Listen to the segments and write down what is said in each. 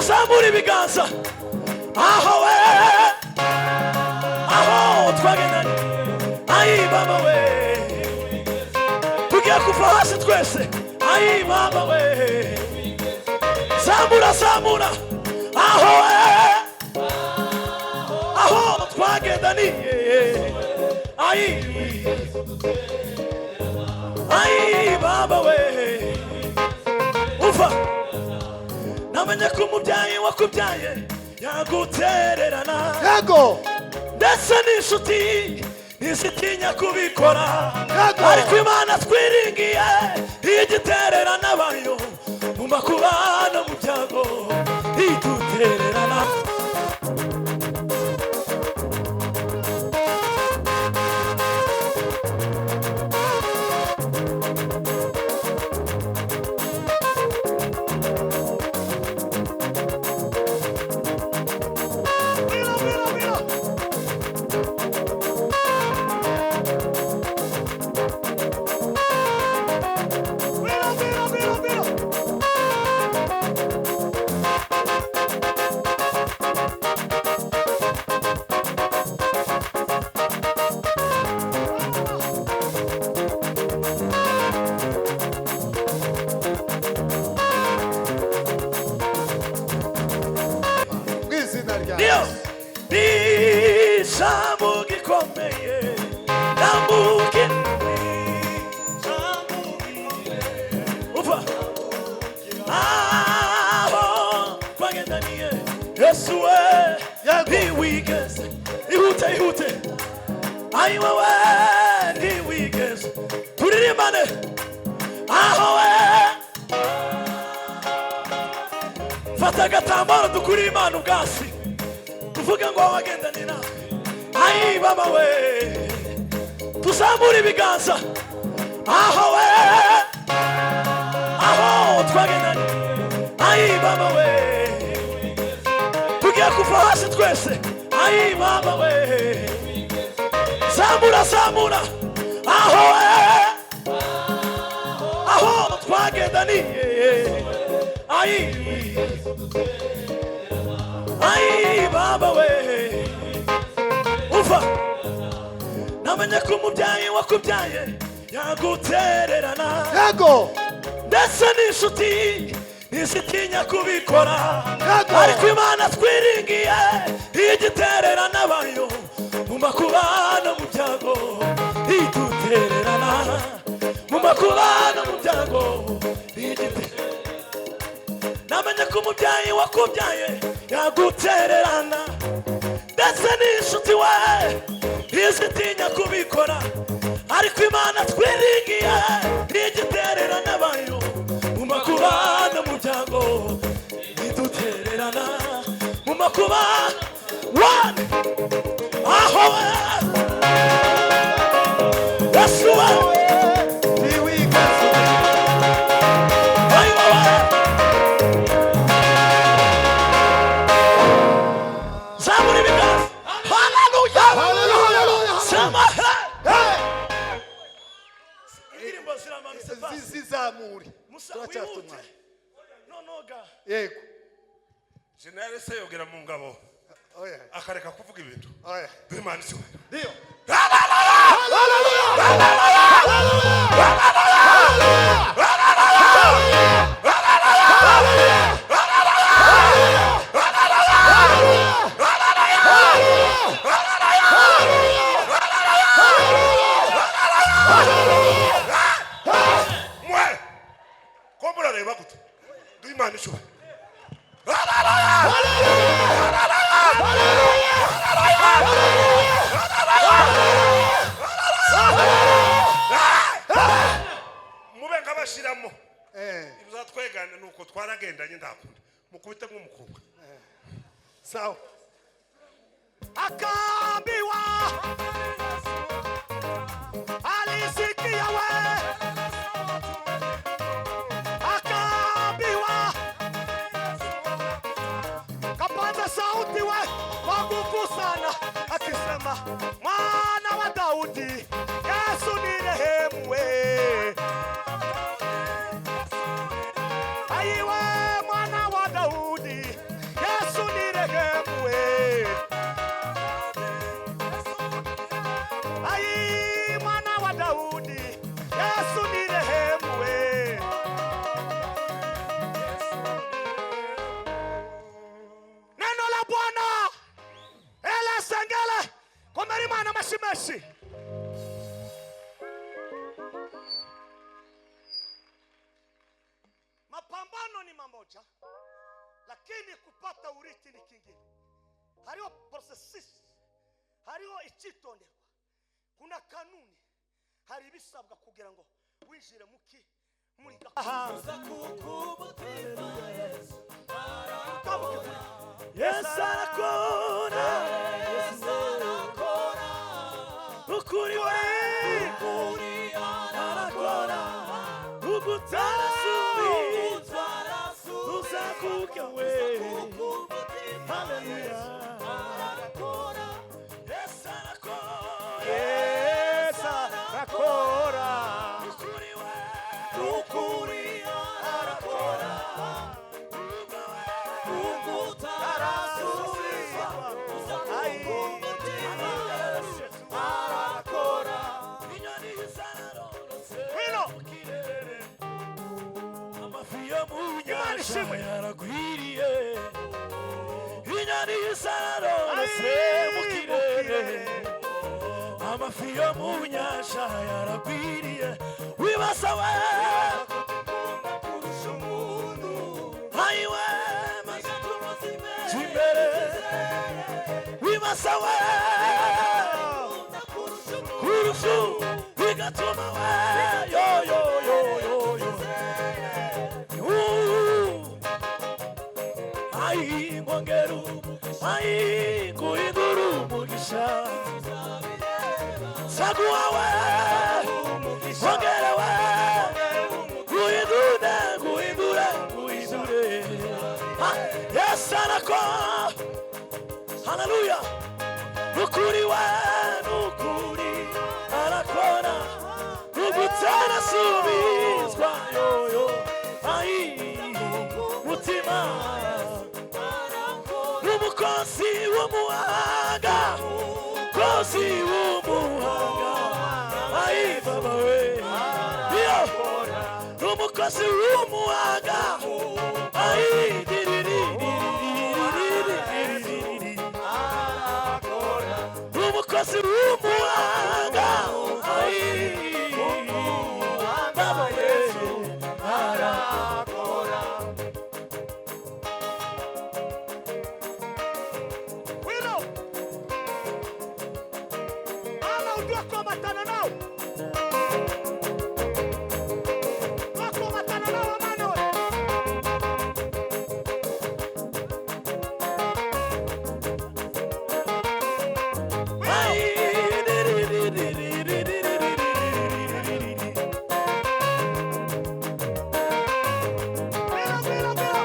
Tuzamure ibiganza. Aho we, aho twagendanye, ayi mama we, tugiye kuva hasi twese, ayi mama we, zamura zamura, aho we, aho twagendaniye, ayi ayi baba we, uva namenye ko umubyeyi wakubyaye yagutererana. Yego. Ndetse n'inshuti ntizitinya kubikora. Yego. Ariko Imana twiringiye igitererana abayo mu makuba no mu byago idutererana. Mira, mira, mira. Mira, mira, mira, mira. Mu izina rya Ndiyo Yesu. Ijambo gikomeye nambuke uva aho twagendaniye Yesu we. Yego. Ntiwigeze ihute ihute, ayi wowe ntiwigeze, turirimbane aho we, fata agatambaro dukuriye Imana ubwasi tuvuge ngo wagendane natwe, ayi baba we, tuzamure ibiganza, aho we, aho twagendanye, ayi baba we, tugiye kuva hasi twese, ayi baba we, zamura zamura, aho we, aho twagendaniye, ayi ayi baba we, uva namenye ko umubyeyi wakubyaye yagutererana. Yego. Ndetse n'inshuti ntizitinya kubikora. Yego. Ariko Imana twiringiye igitererana abayo mu makuba no mu byago idutererana, mu makuba no mu byago igitererana. Namenye ko umubyeyi wakubyaye yagutererana, ndetse n'inshuti we ntizitinya kubikora, ariko Imana twiringiye igitererana abayo mu makuba no mu byago idutererana, mu makuba one, aho we, Yesu we. Ntiwigeze. Ayi wowe, zamura ibiganza, haleluya. Haleluya. Sema he. Hey! Indirimbo ziramanutse pasi. Zizamure. Musa Turacyafite wihute. umwanya. Noneho ga. Yego. Jenerali se yogera mu ngabo Oya. akareka kuvuga ibintu? Oya. Duhimana isiwe. Ndiyo. Mwe ko murareba gute? Duhimana isiwe. Mube nk'abashiramo. Ibizatwegana ni uko twaragendanye, ndakunda mukubite nk'umukobwa. Sawa. Akaambiwa alisikia we, akaambiwa kapaza sauti we kwa nguvu sana akisema, mwana wa Daudi Yesu ni rehemu we, aiwe mwana wa Daudi. Amashi. Mapambano ni mamoja, lakini kupata urithi ni kingine. Hariho processes, hariho icyitonderwa, kuna kanuni, hari ibisabwa kugira ngo winjire muki muri Yesu arakora, Yesu arakora, ukuri we arakora, ugutarasubizwa uzakuke we. Haleluya. Yesu arakora, Yesu arakora, ukuri we ukuri arakora, ugutarasubizwa arakora. Inyoni zararorotse Wino. mu kirere, amafi yo mu Imana nyanja ishimwe. yaragwiriye. Inyoni zararorotse mu kirere, amafi yo mu nyanja yaragwiriye. Wibaza we ayiwe imbere, wibaza we kurusha bigatuma we yo yo yo yo yo. Ayi ngongera ayi nguhindura umugisha saguha we ongera we guhindure guhindure guhindure. Yesu arakora. Haleluya. Nukuri we nukuri arakora, ugutarasubizwa yoyo ayi mutima n'umukozi w'umuhanga, kozi w'umuhanga ayi baba we iyo n'umukozi w'umuhanga ayi diriri umukozi w'umuhanga ayi baba we Arakora. Wino. Ala ujua kuambatana nao. Jua kuambatana nao amani we. Ayi diriri. Wino, wino, wino.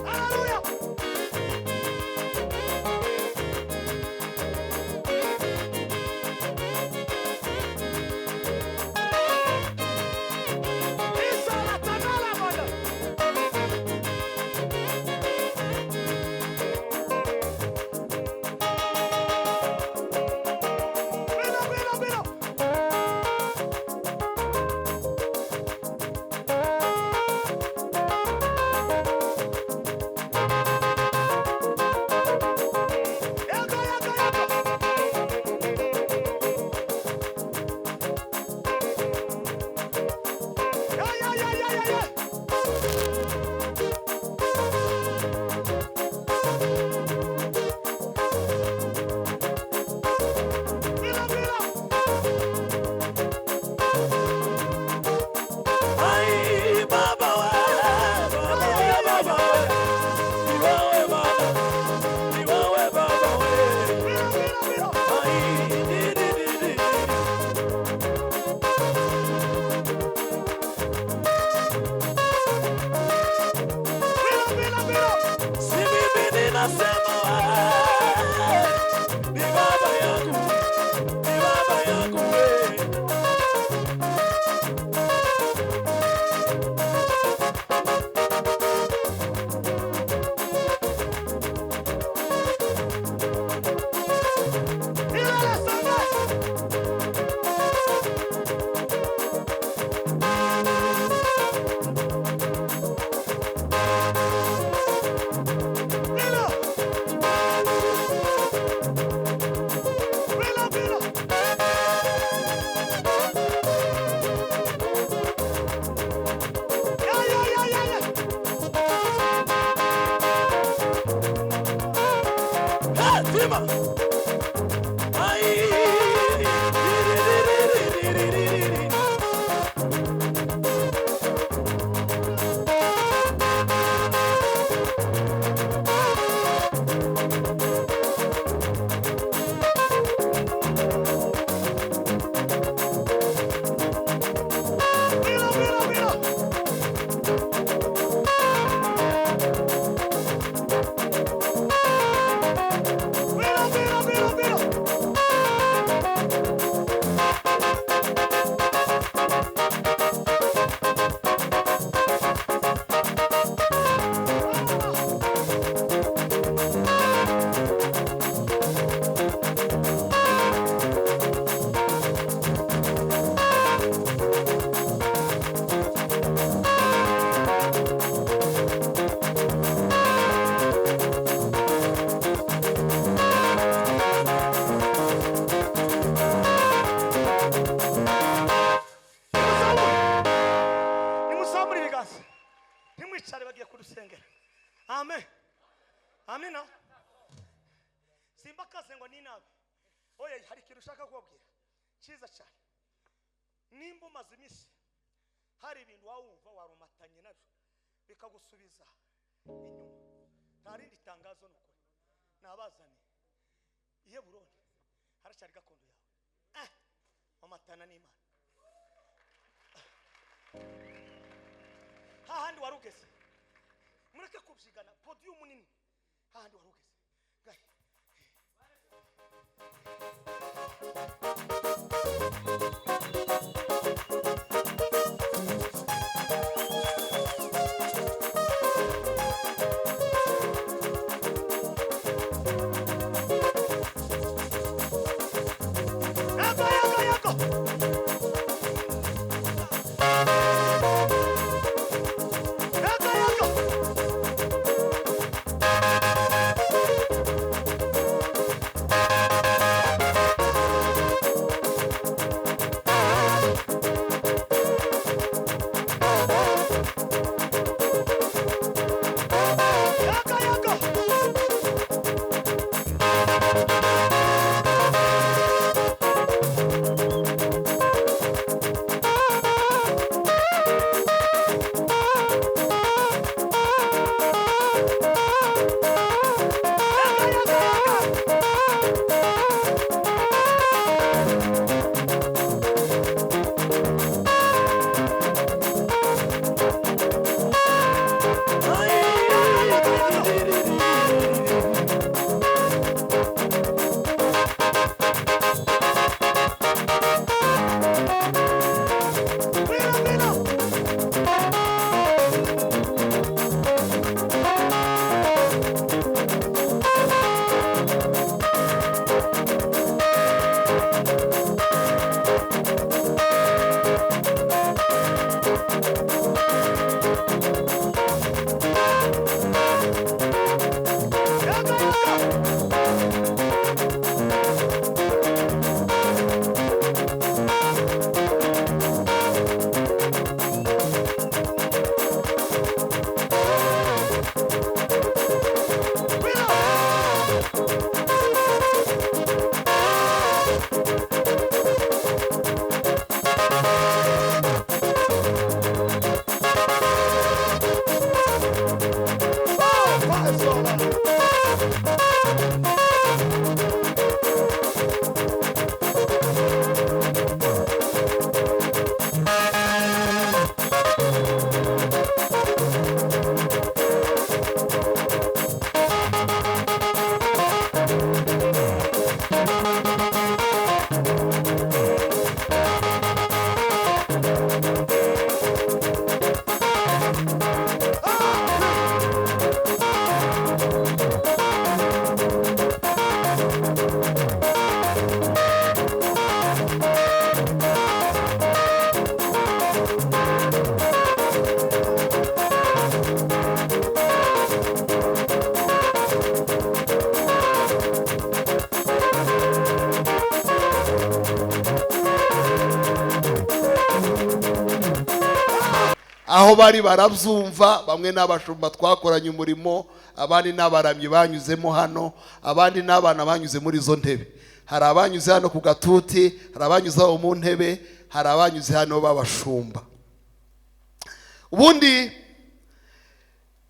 Haleluya. Imana. Ai, ri. Bira, bira, bira. Bira, bira, bira, bira. Nimuzamure ibiganza, ntimwicare, bagiye kudusengera. Amen, amina. Simbakaze ngo ni nabi. Oya, hari ikintu ushaka kubabwira cyiza cyane. Nimba umaze iminsi hari ibintu wawumva warumatanye nabyo bikagusubiza inyuma, nta rindi tangazo, ni ukuri nabazaniye i Heburoni haracyari gakondo yawe. Wamatana n'Imana hahandi wari ugeze. Mureke kubyigana podiyumu nini, hahandi wari ugeze. Gahe. Yego, yego, yego. Yego, yego. Aho bari barabyumva, bamwe n'abashumba twakoranye umurimo, abandi n'abaramyi banyuzemo hano, abandi n'abana banyuze muri izo ntebe. Hari abanyuze hano ku gatuti, hari abanyuze aho mu ntebe, hari abanyuze hano b'abashumba. Ubundi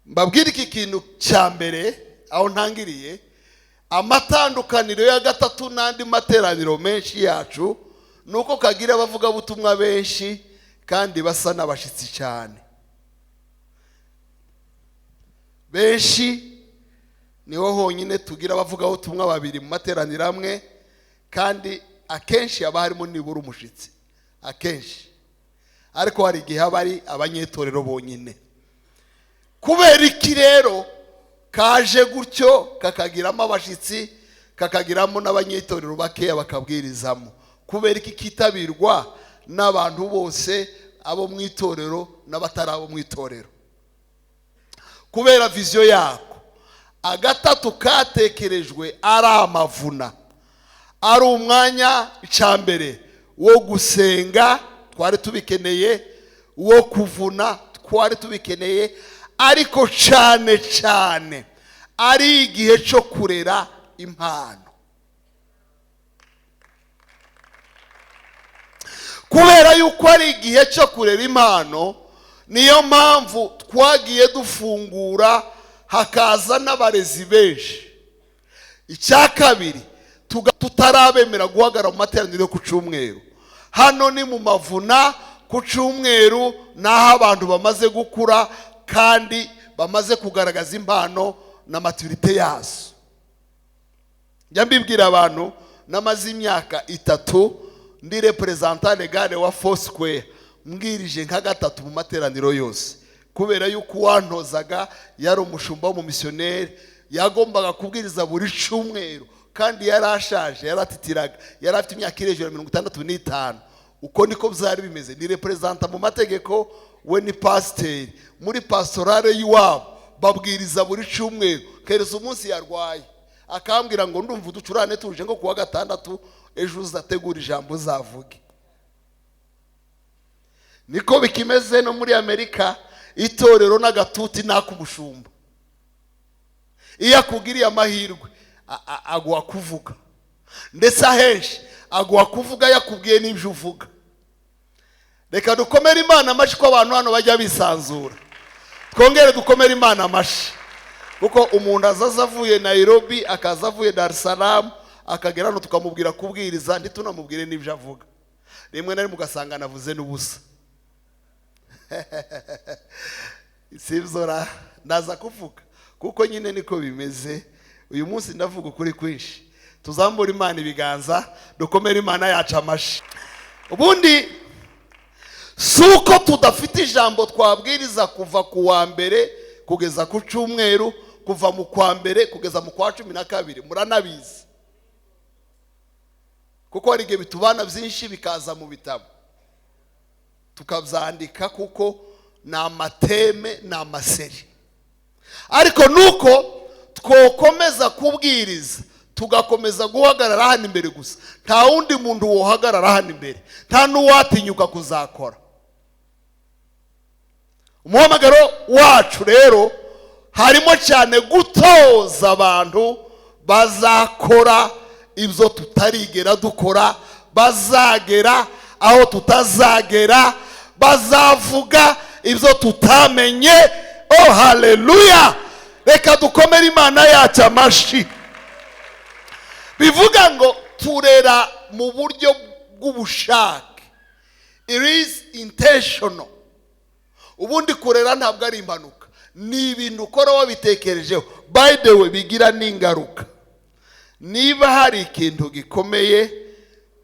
mbabwire iki kintu cya mbere aho ntangiriye, amatandukaniro ya gatatu n'andi materaniro menshi yacu ni uko kagira abavugabutumwa benshi kandi basa n'abashyitsi cyane. Benshi niho honyine tugira abavugabutumwa babiri mu materaniro amwe, kandi akenshi haba harimo nibura umushyitsi akenshi, ariko hari igihe haba ari abanyetorero bonyine. Kubera iki rero kaje gutyo kakagiramo abashyitsi, kakagiramo n'abanyetorero bakeya bakabwirizamo? Kubera iki kitabirwa n'abantu bose, abo mu itorero n'abatari abo mu itorero? Kubera viziyo yako. Agatatu katekerejwe ari amavuna, ari umwanya icambere wo gusenga twari tubikeneye, wo kuvuna twari tubikeneye, ariko cyane cyane ari igihe cyo kurera impano. Kubera yuko ari igihe cyo kurera impano, niyo mpamvu twagiye dufungura hakaza n'abarezi benshi. Icya kabiri, tutarabemera guhagarara mu materaniro ku cyumweru. Hano ni mu mavuna ku cyumweru, naho abantu bamaze gukura kandi bamaze kugaragaza impano na maturite yazo. Njya mbibwira abantu, namaze imyaka 3 ndi representant legale wa Foursquare, mbwirije nka 3 mu materaniro yose. Kubera yuko uwantozaga yari umushumba w'umumissionnaire, yagombaga kubwiriza buri cyumweru, kandi yarashaje, yaratitiraga, yari afite imyaka iri hejuru ya 65. Uko niko byari bimeze. Ni representant mu mategeko, we ni pasiteri muri pastorale y'iwabo, babwiriza buri cyumweru. Kereza umunsi yarwaye akambwira ngo ndumva uducurane tuje ngo kuwa gatandatu ejo uzategura ijambo uzavuge. Niko bikimeze no muri Amerika, itorero n'agatuti nakumushumba. Iyo akugiriye amahirwe aguha kuvuga, ndetse ahenshi aguha kuvuga yakubwiye n'ibyo uvuga. Reka dukomere Imana amashyi ko abantu hano bajya bisanzura. Twongere dukomere Imana amashyi, kuko umuntu azaza avuye Nairobi, akaza avuye Dar es Salaam, akagera hano tukamubwira kubwiriza, ntitunamubwire n'ibyo avuga. Rimwe na rimwe ugasanga navuze n'ubusa. Sibzora ndaza kuvuga kuko nyine niko bimeze. Uyu munsi ndavuga ukuri kwinshi. Tuzambura Imana ibiganza, dukomere Imana yacu amashyi. Ubundi suko tudafite ijambo twabwiriza kuva ku wa mbere kugeza ku cyumweru, kuva mu kwa mbere kugeza mu kwa 12, muranabizi. Kuko hari igihe bitubana byinshi bikaza mu bitabo tukabyandika, kuko ni amateme, ni amaseri. Ariko nuko twokomeza kubwiriza, tugakomeza guhagarara hano imbere gusa, nta wundi muntu wohagarara hano imbere, nta n'uwatinyuka kuzakora. Umuhamagaro wacu rero harimo cyane gutoza abantu bazakora ibyo tutarigera dukora, bazagera aho tutazagera, bazavuga ibyo tutamenye. Oh haleluya! Reka dukomere Imana yacu amashyi. Bivuga ngo turera mu buryo bw'ubushake. It is intentional. Ubundi kurera ntabwo ari impanuka, ni ibintu ukora wabitekerejeho. By the way, bigira n'ingaruka. Niba hari ikintu gikomeye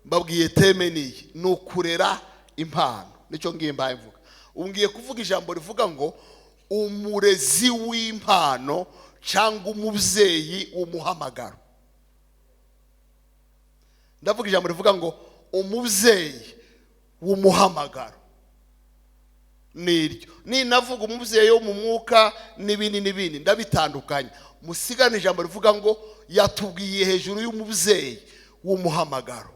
mbabwiye teme niyi, ni ukurera impano. Nicyo ngiye mbaye mvuga. Ubu ngiye kuvuga ijambo rivuga ngo umurezi w'impano cyangwa umubyeyi w'umuhamagaro. Ndavuga ijambo rivuga ngo umubyeyi w'umuhamagaro niryo. Ninavuga umubyeyi wo mu mwuka n'ibindi n'ibindi ndabitandukanya. Musigane ijambo rivuga ngo yatubwiye hejuru y'umubyeyi w'umuhamagaro.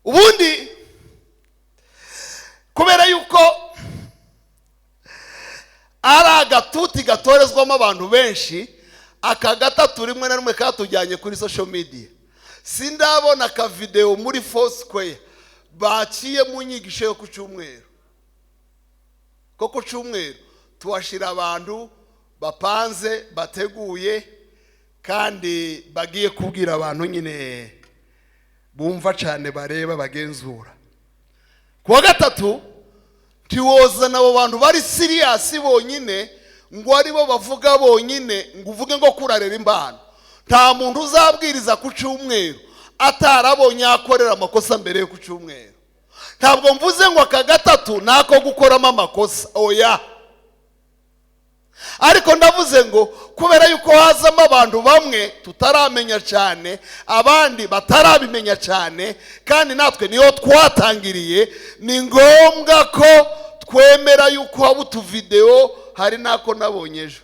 Ubundi kubera yuko Agatuti gatorezwamo abantu benshi, aka gatatu rimwe na rimwe katujyanye kuri social media. Sindabona akavidewo muri Foursquare baciye mu nyigisho yo ku cyumweru, ko ku cyumweru tuhashyira abantu bapanze, bateguye kandi bagiye kubwira abantu nyine bumva cyane, bareba, bagenzura. Ku wa gatatu ntiwozana abo bantu bari serious bonyine ngo aribo bavuga bonyine, ngo uvuge ngo kurarera impano. Nta muntu uzabwiriza ku cyumweru atarabonye akorera amakosa mbere yo ku cyumweru. Ntabwo mvuze ngo aka gatatu ni ako gukoramo amakosa, oya, ariko ndavuze ngo kubera yuko hazamo abantu bamwe tutaramenya cyane, abandi batarabimenya cyane, kandi natwe niyo twatangiriye, ni ngombwa ko twemera yuko haba utuvidewo. Hari n'ako nabonye ejo,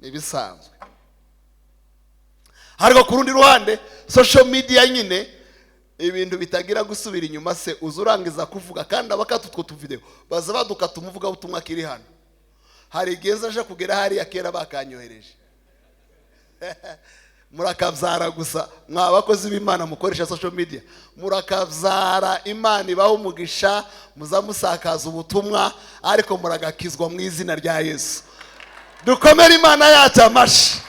ni ibisanzwe. Ariko ku rundi ruhande, social media nyine, ibintu bitagira gusubira inyuma se, uza urangiza kuvuga kandi abakata utwo tuvidewo baza badukata umuvugabutumwa kiri hano. Hari igihe nza aje kugera hariya kera bakanyohereje. Murakabyara gusa, mwa bakozi b'Imana mukoresha social media, murakabyara. Imana ibaho umugisha, muza musakaza ubutumwa, ariko muragakizwa mu izina rya Yesu. Dukomere Imana yacu amashyi.